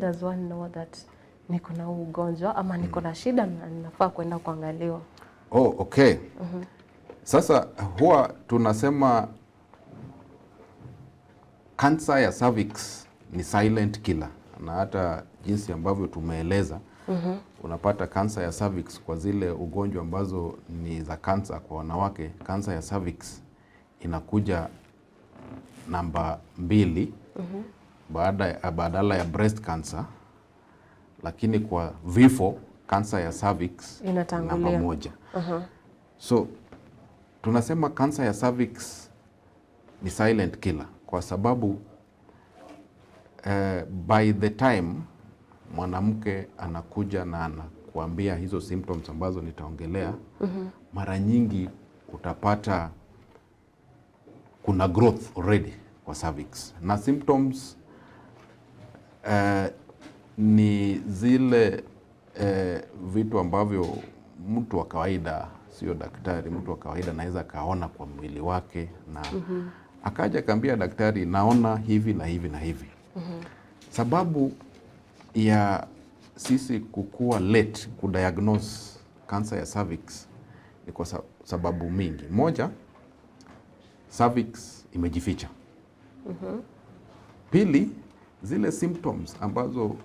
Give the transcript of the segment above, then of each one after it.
Does one know that niko na huu ugonjwa ama niko na shida na ninafaa kwenda kuangaliwa? Oh, okay. Sasa huwa tunasema kansa ya cervix ni silent killer, na hata jinsi ambavyo tumeeleza, unapata kansa ya cervix kwa zile ugonjwa ambazo ni za kansa kwa wanawake, kansa ya cervix inakuja namba 2 badala ya breast cancer, lakini kwa vifo kansa ya cervix Inatangulia. namba 1. So tunasema kansa ya cervix ni silent killer kwa sababu by the time mwanamke anakuja na anakuambia hizo symptoms ambazo nitaongelea, mara nyingi utapata kuna growth already kwa cervix. Na symptoms ni zile vitu ambavyo mtu wa kawaida, sio daktari, mtu wa kawaida anaweza akaona kwa mwili wake na akaja akaambia daktari, "Naona hivi na hivi na hivi." Sababu ya sisi kukua late kudiagnose cancer ya cervix ni kwa sababu mingi. Moja, cervix imejificha. Pili, zile symptoms ambazo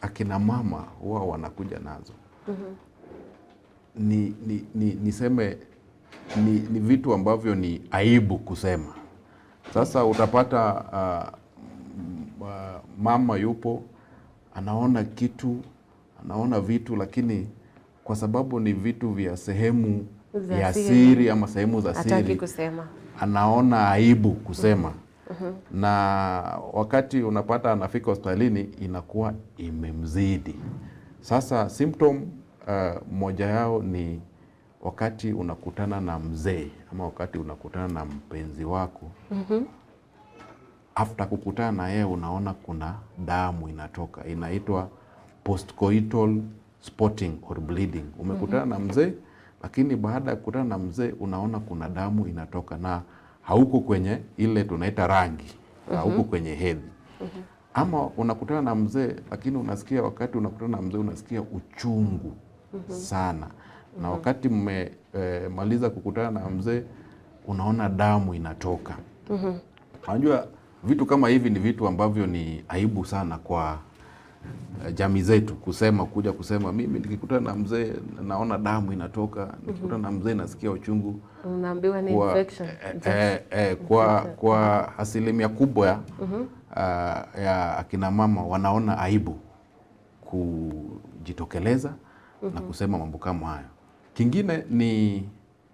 akina mama huwa wanakuja nazo ni niseme ni vitu ambavyo ni aibu kusema. Sasa utapata mama yupo anaona kitu, anaona vitu, lakini kwa sababu ni vitu vya sehemu za ya siri. Siri ama sehemu za Hataki siri, kusema. Anaona aibu kusema, na wakati unapata anafika hospitalini inakuwa imemzidi. Sasa symptom moja yao ni wakati unakutana na mzee ama wakati unakutana na mpenzi wako, after kukutana na yeye unaona kuna damu inatoka, inaitwa postcoital spotting or bleeding. Umekutana na mzee, lakini baada ya kukutana na mzee unaona kuna damu inatoka na hauko kwenye ile tunaita rangi, hauko kwenye hedhi. Ama unakutana na mzee lakini unasikia, wakati unakutana na mzee unasikia uchungu sana, na wakati mmemaliza kukutana na mzee unaona damu inatoka. Unajua vitu kama hivi ni vitu ambavyo ni aibu sana kwa jamii zetu kusema, kuja kusema, "Mimi nikikutana na mzee naona damu inatoka, nikikutana na mzee nasikia uchungu." Unaambiwa ni Kwa, infection. kwa asilimia kubwa ya akina mama wanaona aibu kujitokeleza na kusema mambo kama hayo. Kingine ni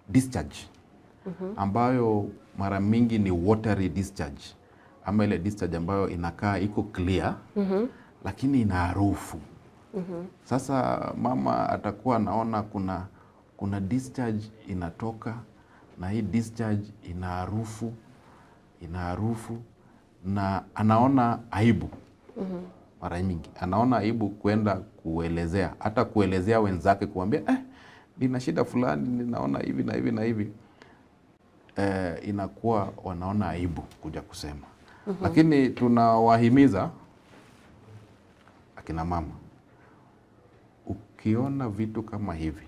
discharge ambayo mara mingi ni watery discharge ama ile discharge ambayo inakaa iko clear lakini ina harufu. Sasa mama atakuwa anaona kuna discharge inatoka na hii discharge ina harufu na anaona aibu. Mara nyingi anaona aibu kwenda kuelezea, hata kuelezea wenzake, kuambia, "Nina shida fulani, ninaona hivi na hivi na hivi." Inakuwa wanaona aibu kuja kusema. Lakini tunawahimiza akina mama, ukiona vitu kama hivi,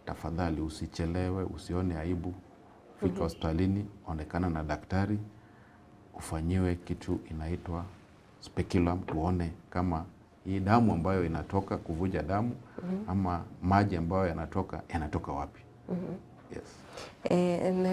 tafadhali usichelewe, usione aibu, fika hospitalini, onekana na daktari, ufanyiwe kitu inaitwa speculum, tuone kama hii damu ambayo inatoka, kuvuja damu ama maji ambayo yanatoka, yanatoka wapi. Yes. Na